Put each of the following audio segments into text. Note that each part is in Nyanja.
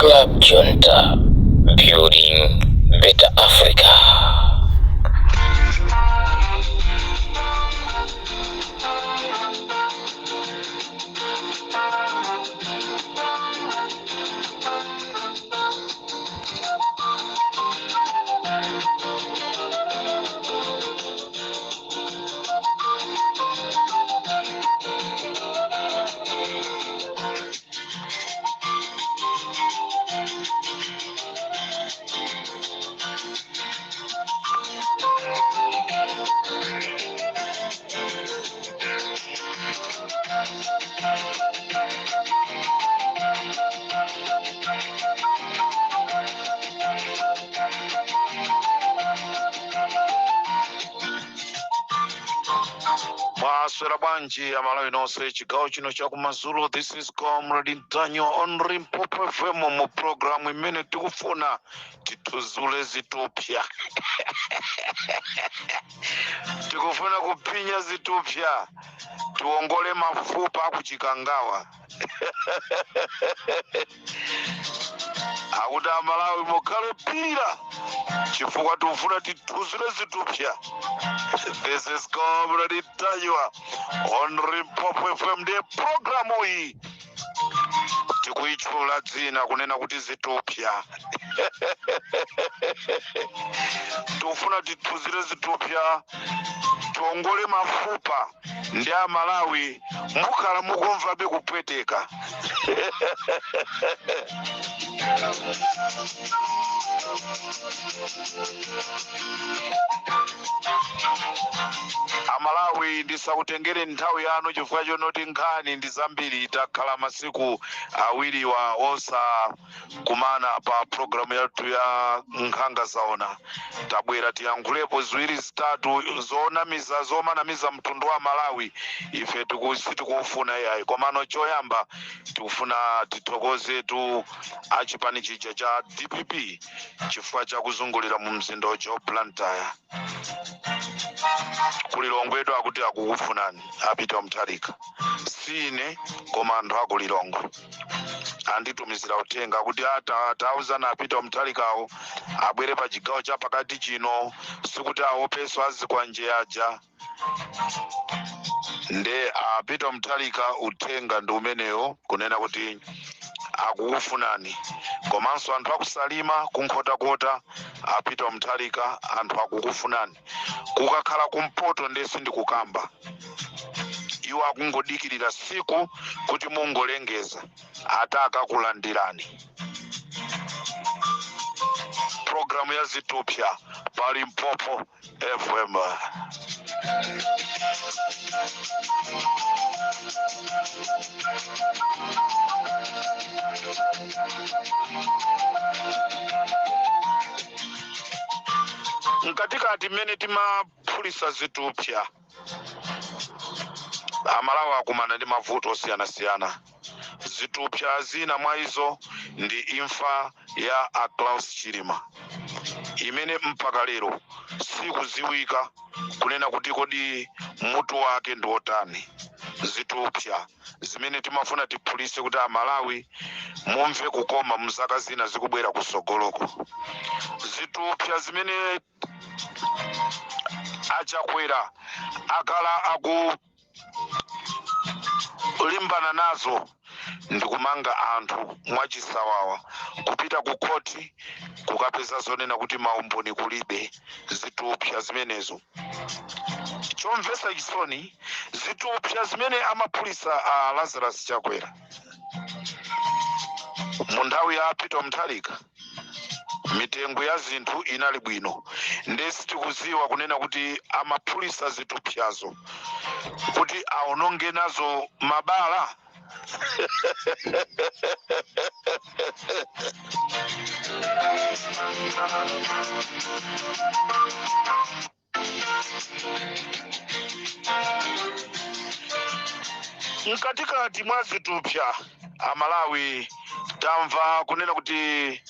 Club Junta, building better Africa. Mwaswera bwanji Amalawi nonse chigawo chino chakumadzulo? This is Comrade Ntanyiwa on Limpopo FM mu programu imene tikufuna tituzule zitupya, tikufuna kuphinya zitupya, tiwongole mafupa akuchikangawa. Akuti Amalawi mukhale pira chifukwa tikufuna tituzule zitupya. This is Comrade Ntanyiwa on Limpopo FM. Ndiye programu iyi tikuitchula dzina kunena kuti Zitupya. Tikufuna tituzule zitupya, tiongole mafupa ndi Amalawi mukhala mukumvabe kupweteka. Amalawi, ndisakutengere nthawi yanu chifukwa chonoti nkhani ndi zambiri. Takhala masiku awiriwa osakumana pa programu yathu ya Nkhanga Zaona. Tabwera tiyankhulepo ziwiri zitatu zonamiza, zomanamiza mtundu wa Malawi. Ife sitikufuna iyayi. Komano choyamba tikufuna tithokozetu achipani chija cha DPP chifukwa chakuzungulira mu mzinda uja wa Blantyre. Kulilongwetu akuti akukufunani a Peter Mutharika. Sine koma anthu akulilongwe anditumizira uthenga kuti tauzana a Peter Mutharikawo abwere pa chigawo cha pakati chino, sikuti aopenso azikwanje aja. Nde a Peter Mutharika, uthenga ndi umenewo kunena kuti akukufunani. Komanso anthu akusalima, kunkhotakota, a Peter Mutharika, anthu akukufunani. Kukakhala kumpoto ndesi ndikukamba, iwo akungodikirira siku kuti mungolengeza ati akakulandirani. Programu ya Zitupya pa Limpopo FM. Mkatikati mmene timaphulisa zitupya, Amalawi akumana ndi mavuto osiyanasiyana. Zitupya zina mwa izo ndi imfa ya a Klaus Chilima imene mpaka lero sikuziwika kunena kuti kodi mutu wake ndi wotani. Zitupya zimene timafuna tiphulise kuti Amalawi mumve kukoma mzaka zina zikubwera kusogoloko. Zitupya zimene achakwera akala akulimbana nazo ndikumanga anthu mwachisawawa, kupita ku khoti kukapeza zonena kuti maumboni kulibe. Zitupya zimenezo, chomvetsa chisoni, zitupya zimene amaphulisa a Lazarus Chakwera mu nthawi ya Peter Mutharika, mitengo ya zinthu inali bwino. Nde sitikuziwa kunena kuti amaphulisa zitupyazo kuti aononge nazo mabala. Mkatikati mwa zitupya, Amalawi, tamva kunena kuti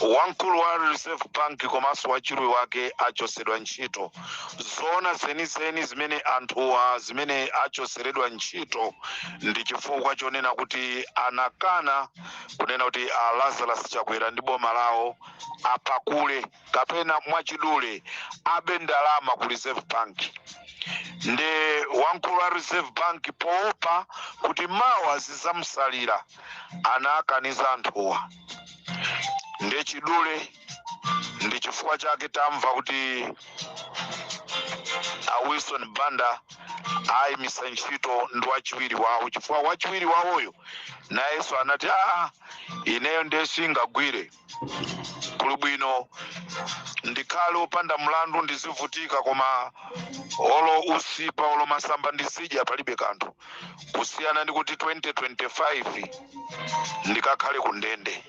wamkulu wa Reserve Bank komanso wachiwiri wake achosedwa ntchito. Zoona zenizeni zimene anthuwa zimene achoseredwa ntchito ndi chifukwa chonena kuti anakana kunena kuti a Lazarus Chakwera ndi boma lawo apakule kapena mwachidule abe ndalama ku Reserve Bank. Ndi wamkulu wa Reserve Bank, poopa kuti mawa zizamsalira, anakaniza anthuwa. Ndi chidule ndi chifukwa chake tamva kuti a Wilson Banda ayimisa ntchito ndi wachiwiri wawo, chifukwa wachiwiri wawoyo nayenso anati, "Aa, ineyo ndiye singagwire, kuli bwino ndikhale opanda mlandu, ndizivutika, koma olo usipa olo masamba ndizidya, palibe kanthu, kusiyana ndi kuti 2025 ndikakhale ku ndende."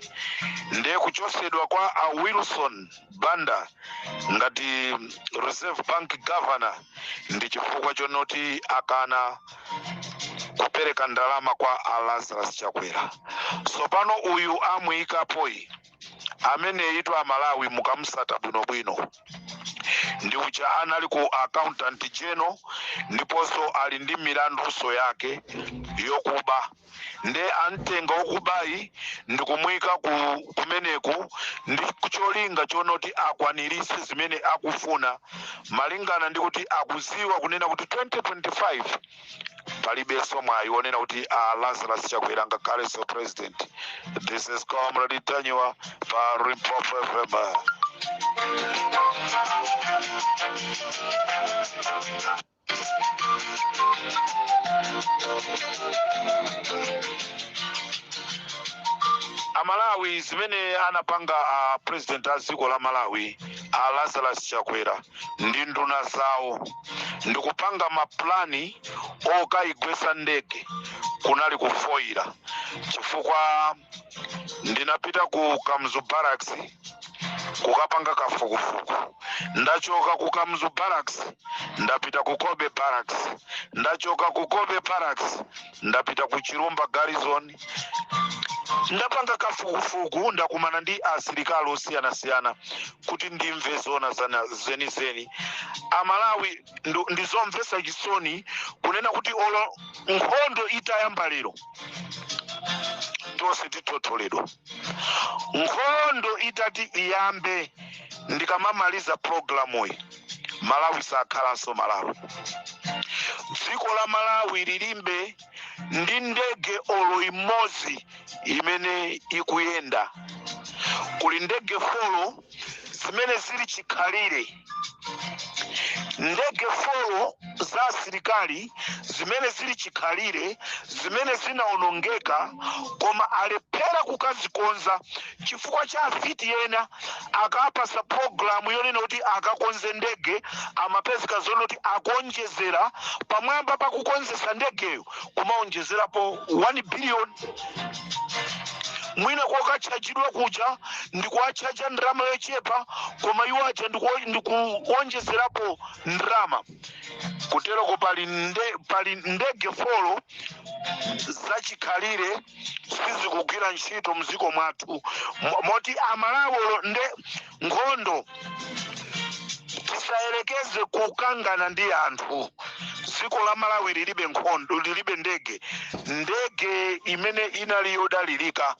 Ndiye kuchosedwa kwa a Wilson Banda ngati Reserve Bank governor ndi chifukwa chonoti akana kupereka ndalama kwa a Lazarus Chakwera. Sopano uyu amuyikapoyi, ameneyitu, Amalawi, mukamusata bwinobwino, ndi uja anali ku Accountant General, ndiponso ali ndi milandunso yake yokuba. Nde amtenga wokubayi ndikumuyika ku kumeneku ndi cholinga chonoti akwanirise zimene akufuna, malingana ndi kuti akuziwa kunena kuti 2025 palibenso mwayi wonena kuti a Lazarus Chakwera ngakhalenso president. This is Comrade Ntanyiwa pa Limpopo FM. Amalawi, zimene anapanga a president a dziko la Malawi, a Lazarus Chakwera ndi nduna zawo, ndikupanga maplani okayigwesa ndege, kunali kufoyira, chifukwa ndinapita ku Kamuzu Barracks kukapanga kafukufuku. Ndachoka ku Kamuzu Barracks, ndapita ku Cobbe Barracks. Ndachoka ku Cobbe Barracks, ndapita ku Chirumba Garrison. Ndapanga kafukufuku, ndakumana ndi asilikali osiyanasiyana kuti ndimve zona zenizeni. Amalawi, ndizomvetsa chisoni kunena kuti olo nkhondo itayamba lero, tonse tithotholedwa. Nkhondo itati iyambe ndikamamaliza programuyi, Malawi sakhalanso Malawi. Dziko la Malawi lilimbe ndi ndege olo imodzi imene ikuyenda. Kuli ndege four zimene zili chikhalire, ndege four za asilikali zimene zili chikhalire, zimene zinawonongeka, koma alephera kukazikonza chifukwa cha afiti ena. Akapasa programu yonena kuti akakonze ndege, amapezeka zonoti akuonjezera pamwamba pakukonzesa ndegeyo, kumaonjezerapo 1 billion. Mwina kokatchajidwa kuja ndikuwatchaja ndalama yochepa, koma iwo aja ndikuonjezerapo ndalama. Kuteroko pali ndege four zachikhalire sizikugwira ntchito mdziko mwathu. Moti Amalawi, olo nde nkhondo, tisayerekeze kukangana ndi anthu. Dziko la Malawi lilibe nkhondo, lilibe ndege. Ndege imene inali yodalirika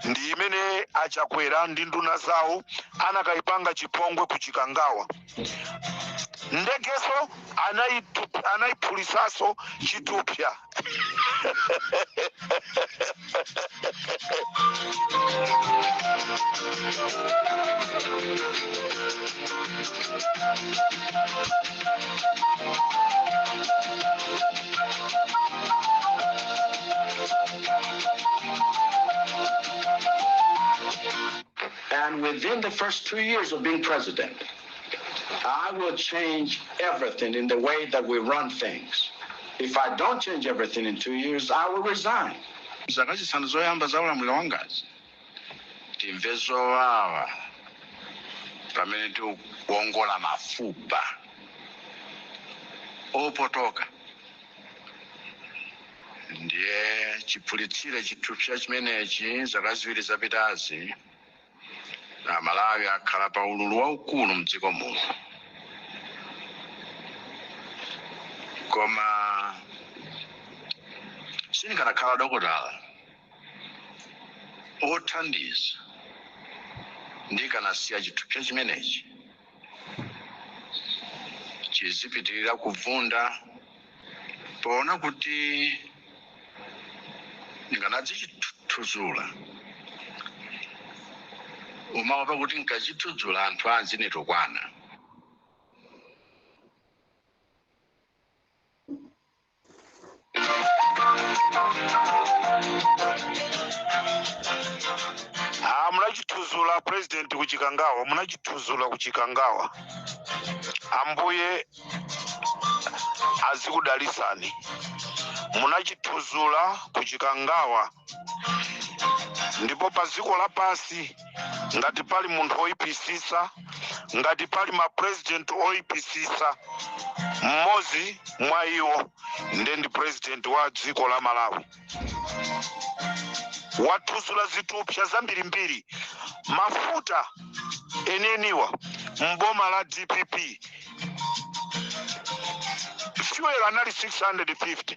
ndi imene Achakwera ndi nduna zawo anakayipanga chipongwe ku Chikangawa. Ndegeso anayiphulisaso chitupya. And within the first 2 years of being president, I will change everything in the way that we run things. If I don't change everything in 2 years, I will resign. Zaka 5 zoyamba za ulamuliro wangazi, timve zowawa pamene tikuwongola mafupa opotoka. Ndiye chiphulitsire chithupsa chimenechi zaka 2 zapitazi, Amalawi akhala pa ululu waukulu mdziko muno. Koma sindikanakhala dokotala othandiza ndikanasiya chithupsa chimenechi chizipitirira kuvunda, poona kuti ndikanadzichithudzula umaopa kuti nkachithudzula anthu azinditukwana. Ah, munachithuzula president kuchikangawa, munachithuzula kuchikangawa. Ambuye azikudalisani. Munachithuzula kuchikangawa, ndipo pa dziko lapansi ngati pali munthu oyipisisa, ngati pali ma president oyipisisa, mmodzi mwa iwo nde ndi president wa dziko la Malawi. Wathuzula zithupsa zambirimbiri, mafuta enieniwa mboma la DPP fuel anali 650.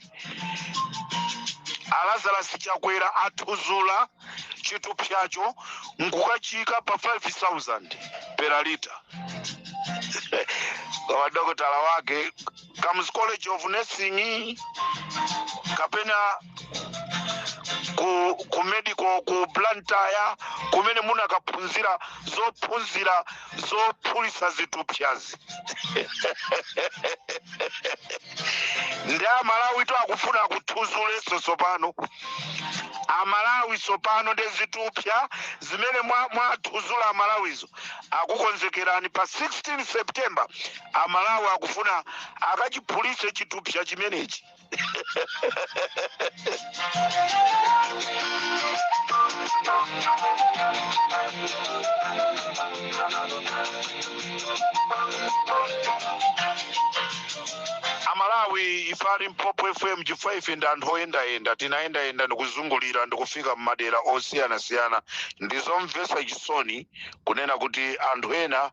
Alazarus Chakwera athuzula chithupsacho nkukachika pa 5000 per liter. Koma dokotala wake Kamuzu College of Nursing kapena ku medical ku Blantyre kumene munakaphunzira zophunzira zophulitsa zithupsazi, ndi Amalawi to akufuna akuthuzulenso tsopano. Amalawi tsopano ndi zithupsa zimene mwathuzula Amalawizo akukonzekerani pa 16 September. Amalawi akufuna akachiphulitse chithupsa chimenechi. Amalawi, ife a Limpopo FM, chifukwa ife ndi anthu oyendayenda, tinayendayenda ndikuzungulira ndikufika mmadera osiyanasiyana. Ndizomvetsa chisoni kunena kuti anthu ena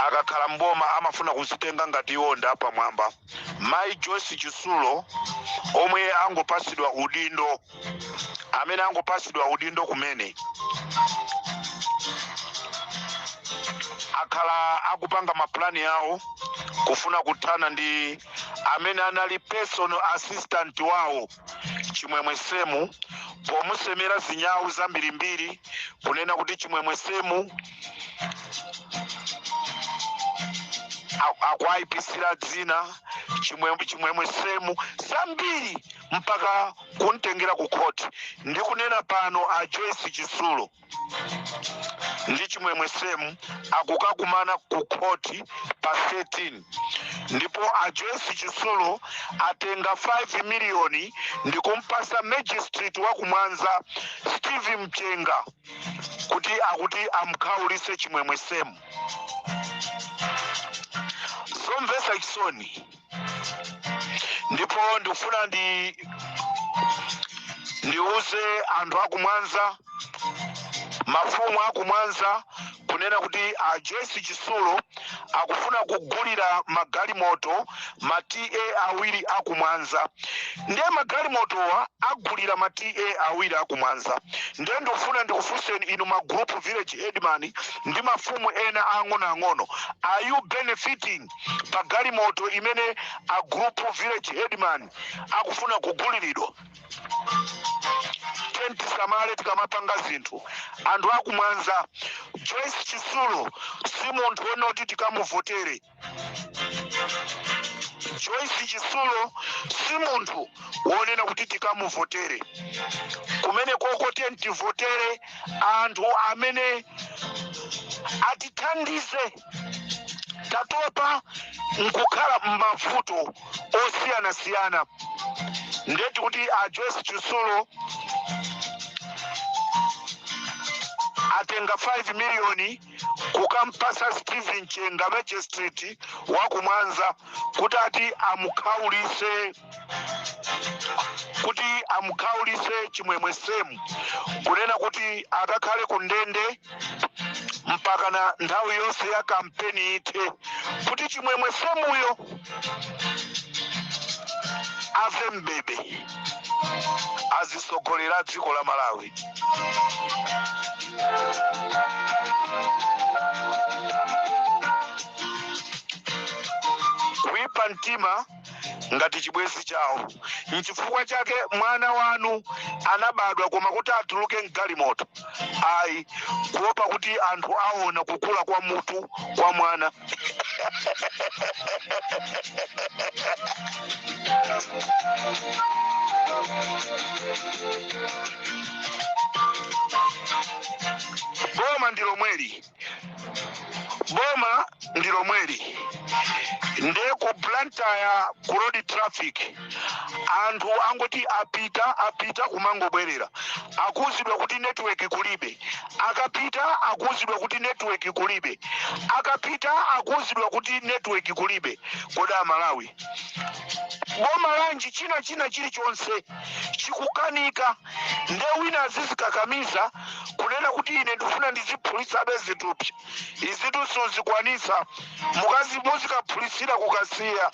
akakhala mboma amafuna kuzitenga ngati iwo ndi apamwamba. Mayi Joyce Chitsulo omwe angopasidwa udindo, amene angopasidwa udindo kumene, akhala akupanga mapulani awo kufuna kuthana ndi amene anali personal assistant wawo Chimwemwe Semu, pomusemera zinyawu zambirimbiri kunena kuti Chimwemwe Semu akuayipisira dzina Chimwemwe Semu zambiri, mpaka kumtengera ku khoti. Ndikunena pano a Joyce Chitsulo ndi Chimwemwe Semu akukakumana ku khoti pa 13, ndipo a Joyce Chitsulo atenga 5 miliyoni ndikumpasa magistrate wa ku Mwanza Steve Mchenga kuti akuti amkhaulise Chimwemwe Semu. Zomvetsa chisoni. Ndipo ndikufuna ndiuze anthu akumwanza, mafumu akumwanza, kunena kuti a Joyce Chitsulo akufuna kugulira magalimoto ma TA awiri akumwanza. Ndiye magalimotowa agulira ma TA awiri akumwanza. Ndiye ndikufuna ndikufunseni inu ma group village headman ndi mafumu ena ang'onoang'ono, are you benefiting pa galimoto imene a group village headman akufuna kuguliridwa? Tiyeni tisamale tikamapanga zinthu. Anthu akumwanza, Joyce Chitsulo si munthu wonoti tikamuvotere. Joyce Chitsulo si munthu wonena kuti tikamuvotere kumene koko. Tiyeni tivotere anthu amene atithandize. Tatopa nkukhala m'mavuto osiyanasiyana. Ndeti kuti a Joyce Chitsulo atenga 5 miliyoni kukampasa Stephen Mchenga, magistrate wa ku Mwanza, kuti ati amukhaulise Kuti amukhaulise Chimwemwe Semu, kunena kuti akakhale ku ndende mpaka na nthawi yonse ya kampeni ithe, kuti Chimwemwe Semuyo ave mbebe, azisogolera dziko la Malawi. Kuipa mtima ngati chibwenzi chawo. Nchifukwa chake mwana wanu anabadwa, koma kuti atuluke mgalimoto ayi, kuopa kuti anthu aona kukula kwa mutu kwa mwana. Boma ndi lomweli, boma ndi lomweli. Nde ku Blantyre ku road traffic anthu angoti apita apita, kumangobwerera, akuuzidwa kuti network kulibe. Akapita, akuuzidwa kuti network kulibe. Akapita, akuuzidwa kuti network kulibe. Kodi Amalawi, boma lanji? China china chilichonse chikukanika. Nde wina azizikakamiza kunena kuti ine ndifuna ndiziphulisabe zithupsa. Izitu suzikwanisa, mukazi muzikaphulisira kukasiya.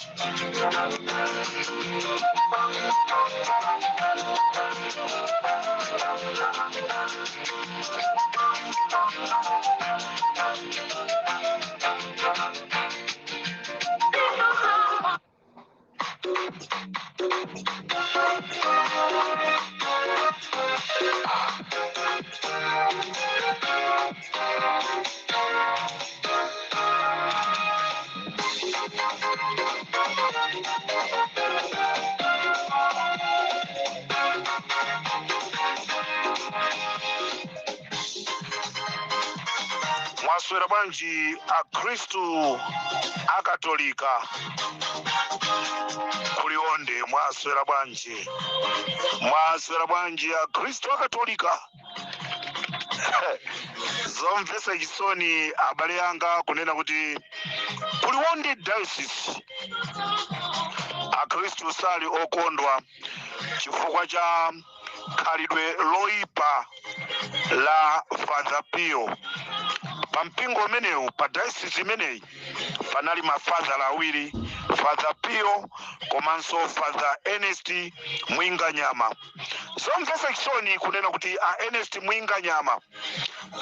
Mwaswera bwanji Akhristu Akatolika kuLionde? Mwaswera bwanji? Mwaswera bwanji Akhristu Akatolika? Zomvetsa chisoni, abale anga, kunena kuti kuLionde Diocese Akhristu sali okondwa chifukwa cha khalidwe loyipa la Father Pio. Pa mpingo umenewu, pa diocese imeneyi, panali mafadhala awiri, Father Pio komanso Father Ernest Mwinganyama. Zomvetsa chisoni kunena kuti a Ernest Mwinganyama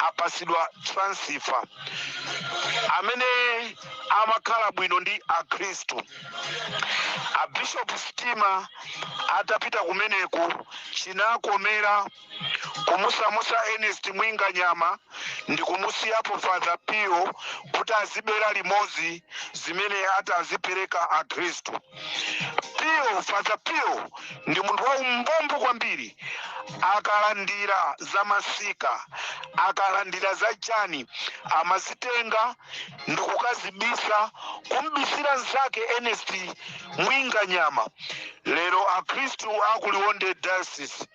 apasidwa transfer. Amene amakhala bwino ndi Akhristu, a Bishop Stima, atapita kumeneku chinakomera kumusamusa Ernest Mwinganyama ndi kumusiyapo Father Pio kuti azibera limodzi zimene ati azipereka Akhristu. Pio, Father Pio ndi munthu wa umbombo kwambiri. Akalandira za masika, akalandira za chani, amazitenga ndi kukazibisa, kumbisira nzake Ernest Mwinganyama. Lero Akhristu akuLionde Diocese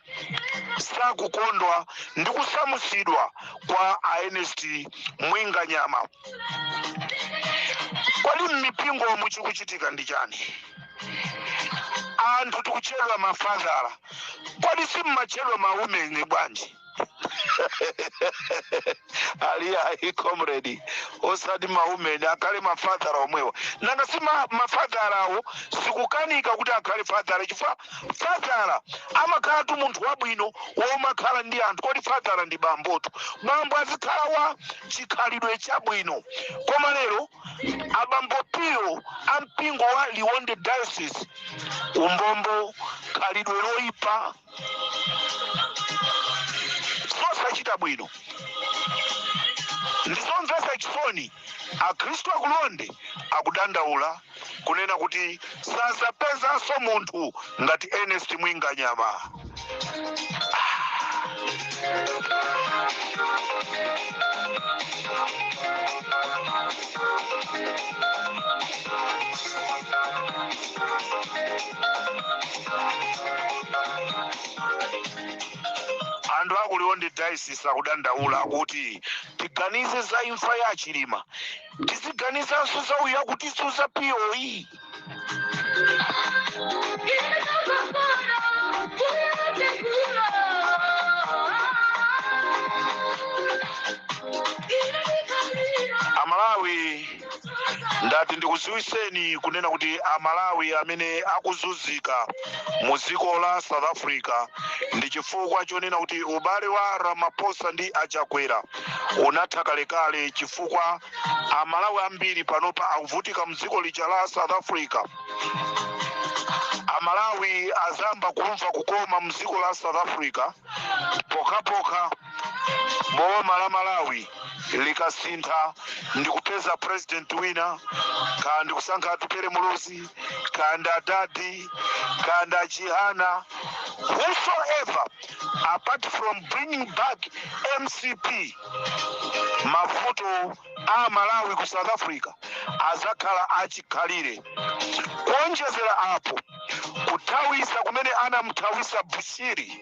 sakukondwa ndi kusamusidwa kwa a Ernest Mwinganyama. Kodi mmipingo muchikuchitika ndi chani? Anthu tikutchedwa mafadhala, kodi simmatchedwa maumene bwanji? Ali ayi, comrade, osati maumene, akhale mafadhala omwewa. Nanga si mafadhala awo sikukanika kuti akhale fadhala, chifukwa fadhala amakhala tu munthu wabwino womakhala ndi anthu. Kodi fadhala ndi bambotu, bambo azikhala wa chikhalidwe chabwino. Koma lero abambo Pio ampingo wa Liwonde Diocese, umbombo, khalidwe loyipa, zosachita bwino. Ndizomvetsa chisoni. Akhristu akuLionde akudandaula kunena kuti sazapezanso munthu ngati Ernest Mwinganyama. Anthu akuLionde Diocese akudandaula kuti tiganize za imfa ya Chilima, tiziganizanso za uyu akutisuza Pioyi. Ndati ndikuziwiseni kunena kuti Amalawi amene akuzunzika mu dziko la South Africa ndi chifukwa chonena kuti ubale wa Ramaphosa ndi Achakwera unatha kalekale, chifukwa Amalawi ambiri panopa akuvutika mu dziko lija la South Africa. Amalawi azamba kumva kukoma mu dziko la South Africa pokhapokha boma la Malawi likasintha ndi kupeza president wina, kaya ndi kusankha Atupele Muluzi, kaya ndi Adadi, kaya ndi Achihana, whosoever, apart from bringing back MCP, mavuto a Malawi ku South Africa azakhala achikhalire. Kuonjezera apo, kuthawisa kumene anamuthawisa Bushiri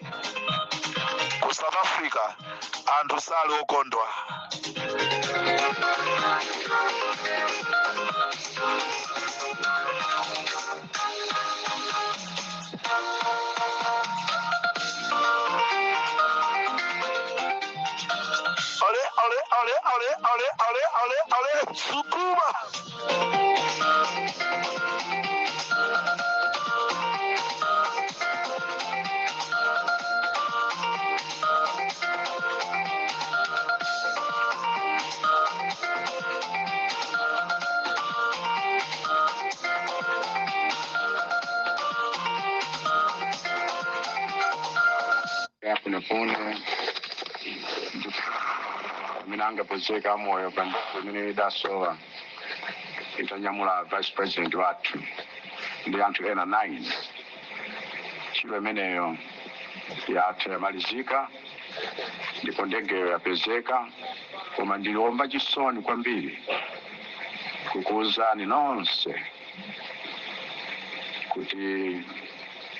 ku South Africa, anthu sali okondwa. Ale, ale, ale, ale, ale, ale, ale, ale, sukuma. Yafunefune amene angapezeka amoyo pa ndege imene idasowa itanyamula vice president wathu ndi anthu ena 9. Ntchito imeneyo yatha, yamalizika, ndipo ndegeyo yapezeka. Koma ndiliomba chisoni kwambiri kukuwuzani nonse kuti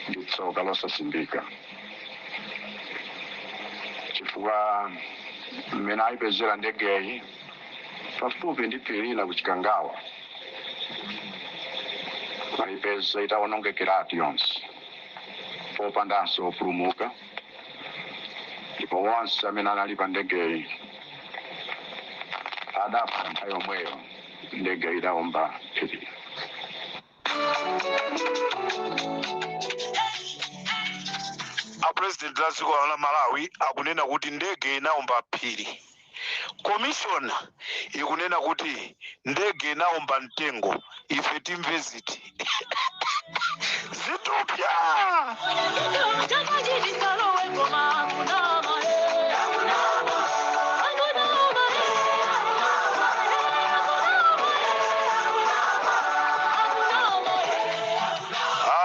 ndi tsoka losasimbika, chifukwa mmene ayipezera ndegeyi pafupi ndi phiri lina ku Chikangawa, ayipeza itawonongekeratu yonse, popandanso opulumuka, ndipo onse amene anali pa ndegeyi adafa nthawi yomweyo ndege idawomba phiri. A president la dziko la Malawi akunena kuti ndege inawomba phiri, commission ikunena kuti ndege inawomba mtengo. Ife timve ziti? Zitupya.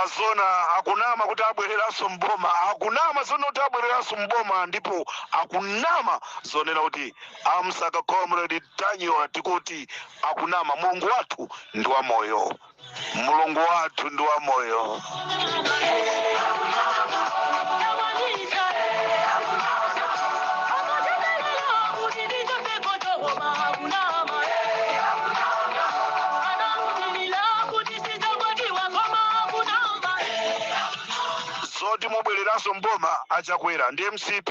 Azona akunama kuti abwereranso mboma, akunama zona kuti abwereranso mboma, ndipo akunama zonena kuti amsaka Comrade Daniel. Tikuti akunama. Mulungu wathu ndi wa moyo, Mulungu wathu ndi wa moyo. Zoti mubwereranso mboma, Achakwera ndi MCP,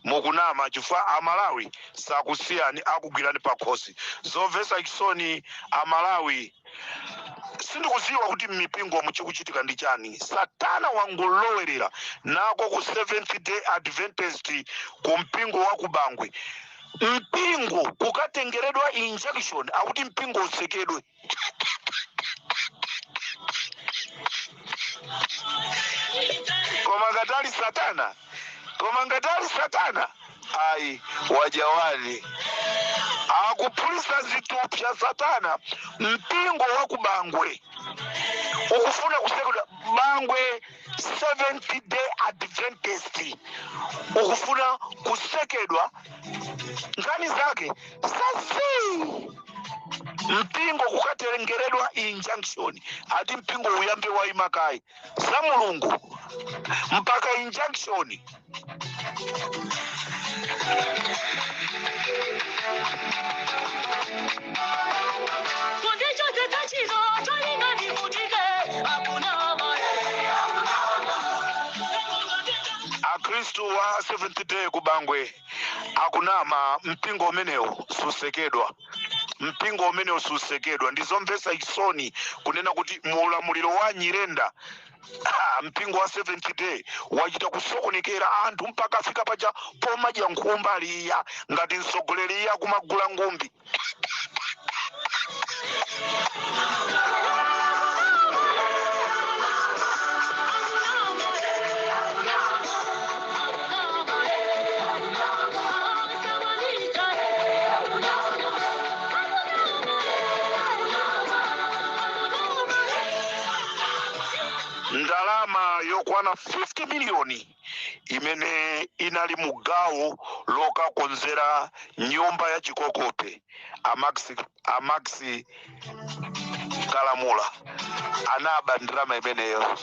mukunama, chifukwa Amalawi sakusiyani, akugwirani pakhosi. Zomvetsa chisoni, Amalawi, sindikuziwa kuti mmipingo muchikuchitika ndi chani. Satana wangolowerera nako ku Seventh Day Adventist, ku mpingo wa ku Bangwe. Mpingo kukatengeredwa injunction, akuti mpingo utsekedwe. Koma ngatali satana, koma ngatali satana, ayi, wajawani akuphulisa zitupsa satana. Mpingo wa ku Bangwe ukufuna kusekedwa. Bangwe Seventh Day Adventist ukufuna kusekedwa. Nkhani zake sazi, mpingo kukatengeredwa injunction, ati mpingo uyambe waimakayi za Mulungu, mpaka injunction. Akhristu wa Seventh Day ku Bangwe akunama, mpingo umenewu susekedwa. Mpingo umene usutsekedwa. Ndizomvetsa chisoni kunena kuti mu ulamuliro wa Nyirenda, mpingo wa Seventh Day wachita kusokonekera anthu mpaka afika paja pomadya nkhumba aliya ngati mtsogoleri iye akumagula ngumbi. Ndalama yokwana 50 miliyoni imene inali mu gawo lokakonzera nyumba ya Chikokope, a Max Kalamula anaba ndalama imeneyo.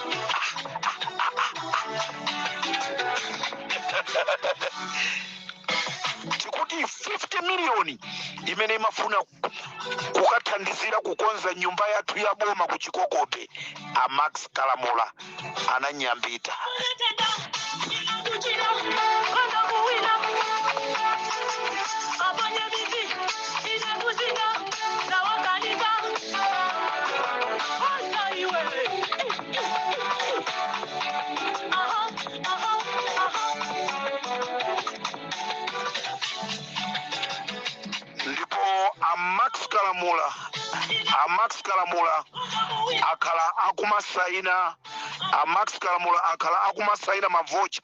Tikuti 50 miliyoni imene imafuna kukathandizira kukonza nyumba yathu ya boma ku Chikokope, a Max Kalamula ananyambita. Ndipo a Max Kalamula akhala akumasaina, a Max Kalamula akhala akumasaina ma voucher.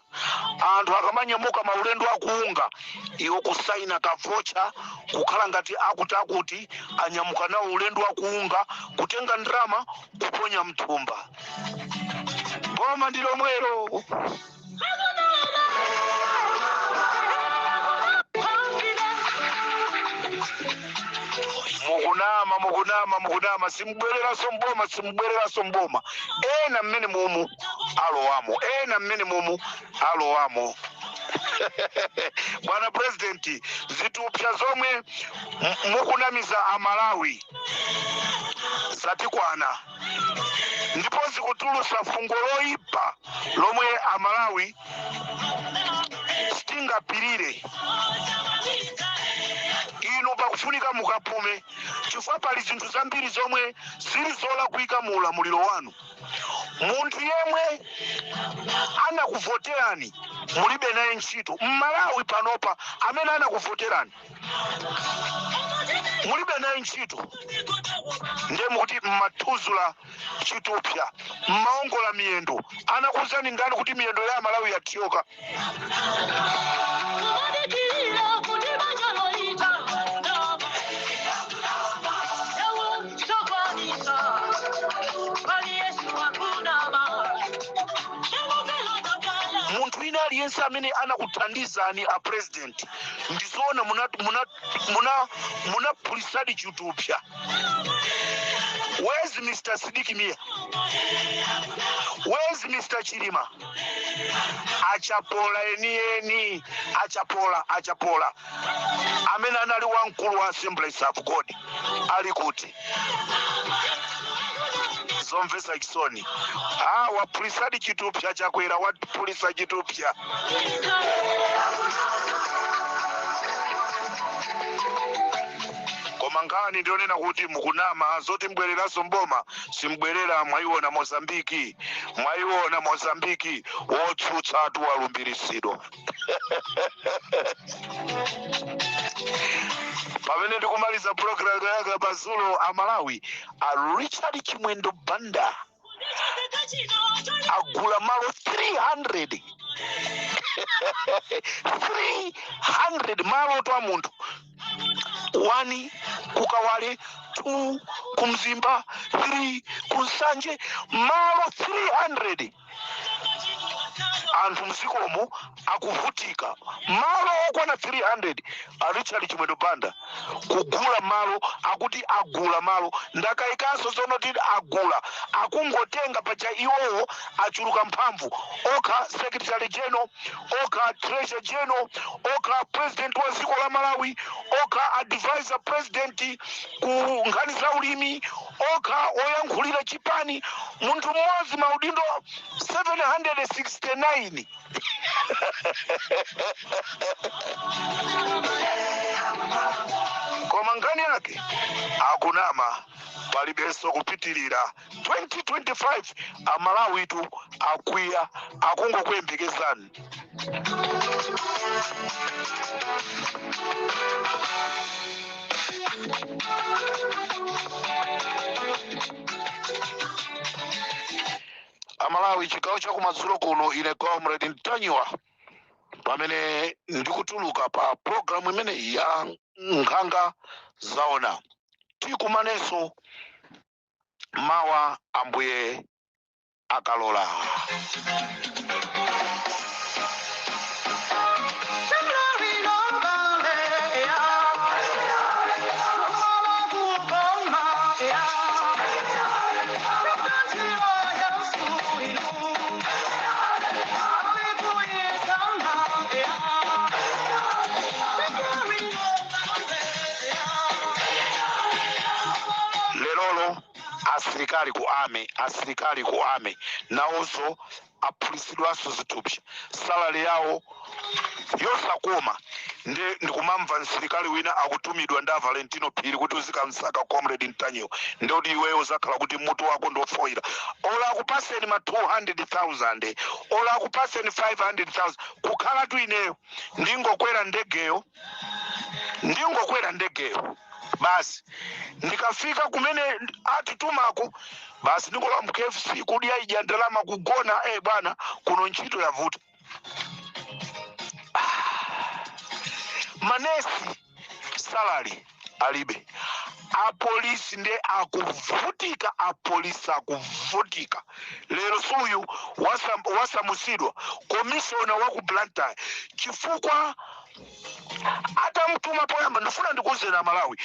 Anthu akamanyamuka maulendo akuunga, iwo kusaina ka voucher kukhala ngati akuti anyamuka nawo ulendo akuunga, kutenga ndalama kuponya mthumba. Boma ndi lomwero. Mukunama, mukunama, mukunama. Simubwereranso mboma, simubwereranso mboma. Ena mmene mumu alowamo, ena mmene mumu alowamo. Bwana President, zitupsa zomwe mukunamiza Amalawi zatikwana, ndipo zikutulusa fungo loyipa lomwe Amalawi sitingapirire. Inu pakufunika mukapume, chifukwa pali zinthu zambiri zomwe zili zolakwika mu ulamuliro wanu. Munthu yemwe anakuvoterani mulibe naye ntchito. Mmalawi panopa amene anakuvoterani mulibe naye ntchito. Ndiye mukuti mmathuzula chitupsa, mmaongola miyendo. Anakuwuzani ndani kuti miyendo ya Malawi yathyoka? Munthu wina aliyense amene anakuthandizani, a President, ndizoona munaphulisadi chitupsa. Where's Mr Sidiki Mia? Where's Mr Chilima? Achapola enieni, achapola, achapola amene anali wamkulu wa Assemblies of God ali kuti? Zomvetsa chisoni. Ah, waphulisadi chitupsa Chakwera, waphulisa chitupsa. Koma nkhani ndionena kuti mukunama zoti mbwereranso mboma, simbwerera. Mwayiona Mozambiki, mwayiona Mozambiki, wotsutsa atu walumbiritsidwa. Pamene ndikumaliza program yanga madzulo, Amalawi, a Richard Chimwendo Banda agula malo 300, 300 malo to a munthu. 1 kukawale, 2 kumzimba, 3 kunsanje, malo 300. Anthu mzikomo akuvutika. Malo okwana 300, a Richard Chimwendo Banda kugula malo. Akuti agula malo, ndakayikanso zonoti agula, akungotenga pacha. Iwowo achuluka mphamvu okha, secretary general okha, treasurer general okha, president wa dziko la Malawi okha, advisor president ku nkhani za ulimi okha, oyankhulira chipani. Munthu mmodzi maudindo 769. Koma nkhani yake akunama, palibenso kupitirira 2025. Amalawitu akwiya, akungokuyembekezani. Amalawi, chigawo chakumadzulo kuno, ine Comrade Ntanyiwa, pamene ndikutuluka pa programu imeneyi ya Nkhanga Zaona, tikumanenso mawa Ambuye akalola. Lerolo asilikali ku army, asilikali ku army nawonso aphulitsidwanso zithupsa, salary yawo yosakoma. Ndi ndikumamva msilikali wina akutumidwa ndi a Valentino Phiri kuti uzikamsaka Comrade Ntanyiwa, ndikuti iweyo uzakhala kuti mutu wako ndiofoira. Ola akupaseni ma 200,000, ola akupaseni 500,000, kukhalatu ineyo ndingokwera ndegeyo, ndingokwera ndegeyo basi. Ndikafika kumene atitumako basi, ndingolowa mu KFC kudya ija ndalama, kugona. Bwana, kuno ntchito yavuta. Manesi salary alibe, apolisi nde akuvutika, apolisi akuvutika. Lero suyu wasamusidwa komishona wa ku Blantyre chifukwa atamtuma poyamba. Ndifuna ndikuwuzeni Amalawi,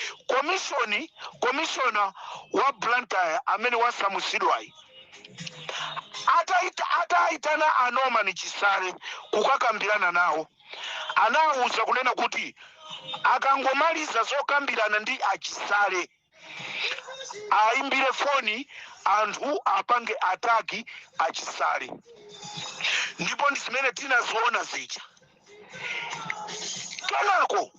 komishona wa Blantyre amene wasamusidwayi, ataitana a Norman Chisale kukakambirana nawo, anawuza kunena kuti akangomaliza zokambirana ndi aChisale ayimbire foni anthu apange attack aChisale, ndipo ndi zimene tinaziona zija. Kenako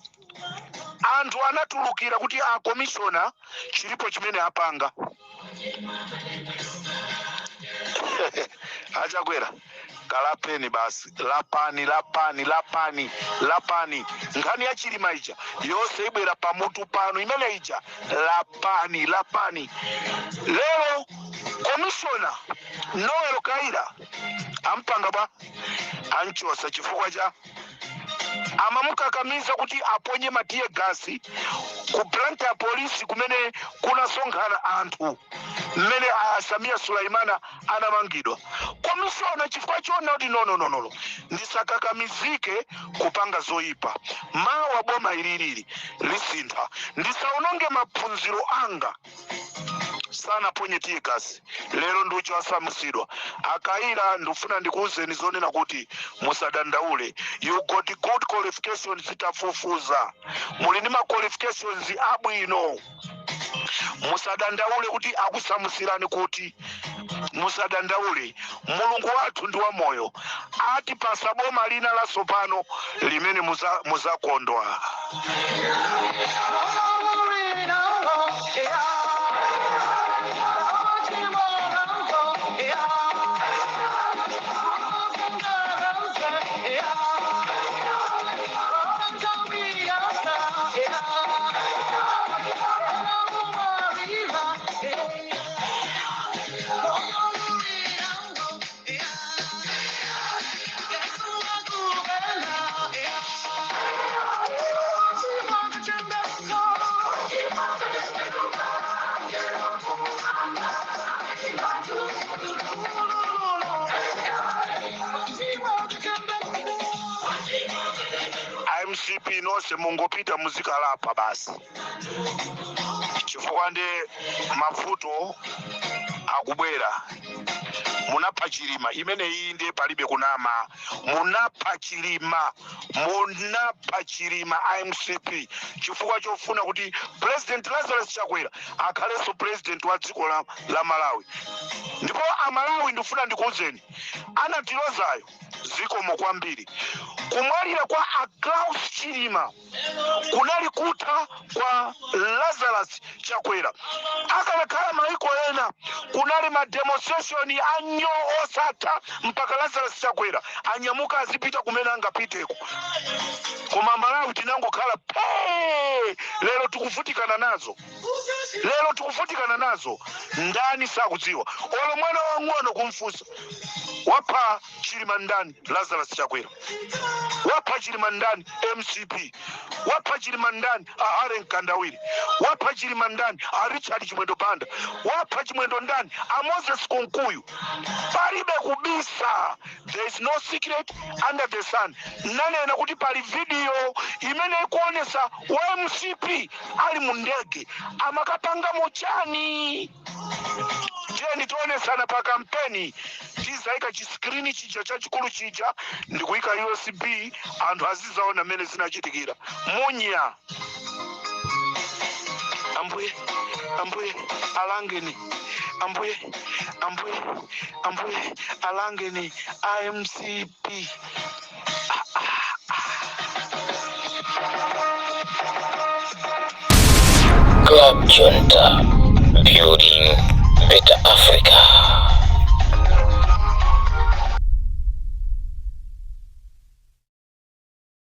anthu anatulukira kuti a komishona chilipo chimene apanga. Achakwera, kalapeni basi, lapani, lapani, lapani, lapani. Nkhani ya Chilima ija yonse ibwera pamutu pano imene ija. Lapani, lapani. Lero komishona Noel Kaira ampanga bwa anchosa chifukwa cha amamukakamiza kuti aponye ma tear gas ku Blantyre polisi kumene kunasonkhana anthu mmene a Samia Sulaimana anamangidwa. Komishona chifukwa choona kuti no, no, no, no, ndisakakamizike kupanga zoyipa, mawa boma ililili lisintha, ndisaononge maphunziro anga, sanaponye tear gas. Lero ndiucho asamusidwa Akaira. Ndifuna ndikuwuzeni zonena kuti musadandaule, you got good qualifications. Tafufuza, muli ndi ma qualifications abwino. Musadandaule kuti akusamusirani kuti, musadandaule. Mulungu wathu ndi wamoyo, atipasa boma lina latsopano limene muzakondwa. MCP nonse mungopita muzikalapa basi, chifukwa ndi mavuto akubwera. Munapha Chilima. Imene iyi ndiye palibe kunama. Munapha Chilima, munapha Chilima iMCP, chifukwa chofuna kuti President Lazarus Chakwera akhalenso president wa dziko la Malawi. Ndipo Amalawi, ndifuna ndikuwuzeni, anatilozayo zikomo kwambiri. Kumwalira kwa a Klaus Chilima kunali kutha kwa Lazarus Chakwera. Akanakhala maiko ena, kunali ma demonstration anyo osatha mpaka Lazarus Chakwera anyamuka azipita kumene angapiteko. Koma Malawi tinangokhala pee. Lero tikuvutikana nazo, lero tikuvutikana nazo. Ndani sakudziwa? Olo mwana wang'ono kumfunsa, wapha Chilima ndani? Lazarus Chakwera. Wapha Chilima ndani? MCP. Wapha Chilima ndani? Ahare Mkandawiri. Wapha Chilima ndani? A Richard Chimwendo Banda. Wapha Chimwendo ndani? A Moses Kunkuyu. Palibe kubisa, there is no secret under the sun. Nanena kuti pali video imene ikuonesa wa MCP ali mu ndege amakapanga chani. Tiyeni tionesana pa kampeni. Tizayika chi screen chija chachikulu chija ndikuyika USB, anthu azizaona mmene zinachitikira. Munya Ambuye, Ambuye alangeni, Ambuye, Ambuye, Ambuye alangeni iMCP. Club Junta, building better Africa.